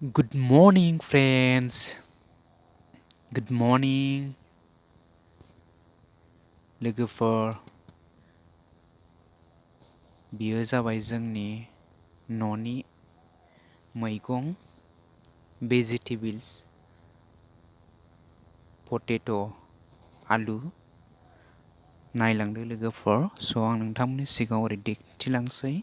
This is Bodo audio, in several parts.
Good morning, friends. Good morning, लोगोफोर. बियो जाबाय जोंनि न'नि मैगं भेजिटेबल्स पटेट' आलु नायलांदो लोगोफोर. स' आं नोंथांमोननि सिगाङाव ओरै दिन्थिलांसै.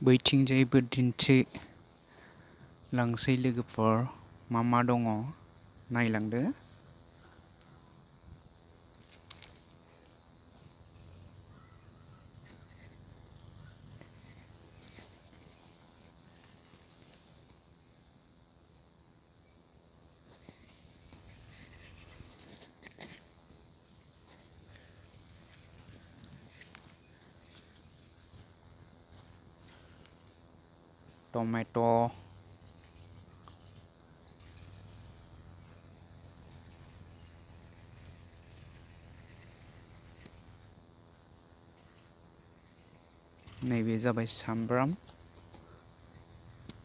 बैथिंजायबो दिन्थिलांसै लोगोफोर. मा दङ नायलांदो. टमेट', नैबे जाबाय सामब्राम,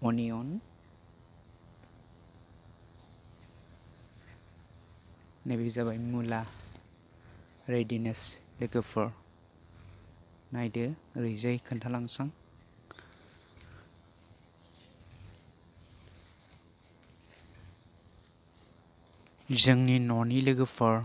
अनियन, नैबे जाबाय मुला. रेडिनेस लोगोफोर. नायदो ओरैजाय खोन्थालांसां. जोंनि न'नि लोगोफोर.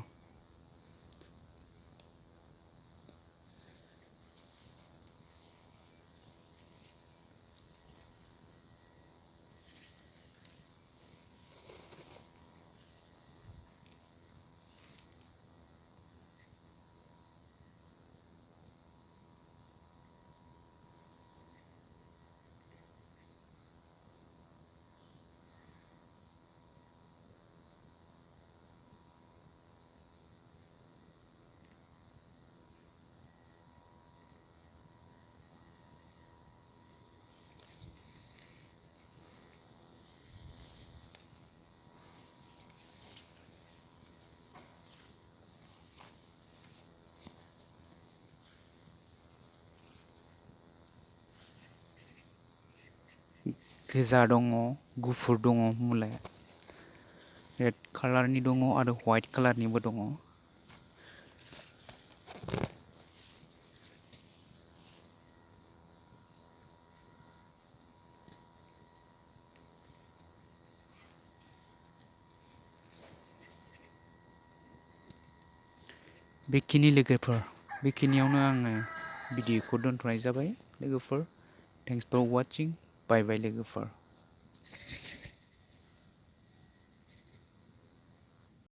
गोजा दङ, गुफुर दङ मुलाया. रेड कालारनि दङ आरो व्हाइट कालारनिबो दङ. बेखिनि लोगोफोर. बेखिनियावनो आङो भिडिअखौ दोनथ'नाय जाबाय लोगोफोर. Thanks four वाचिं. बाय बाय लोगोफोर.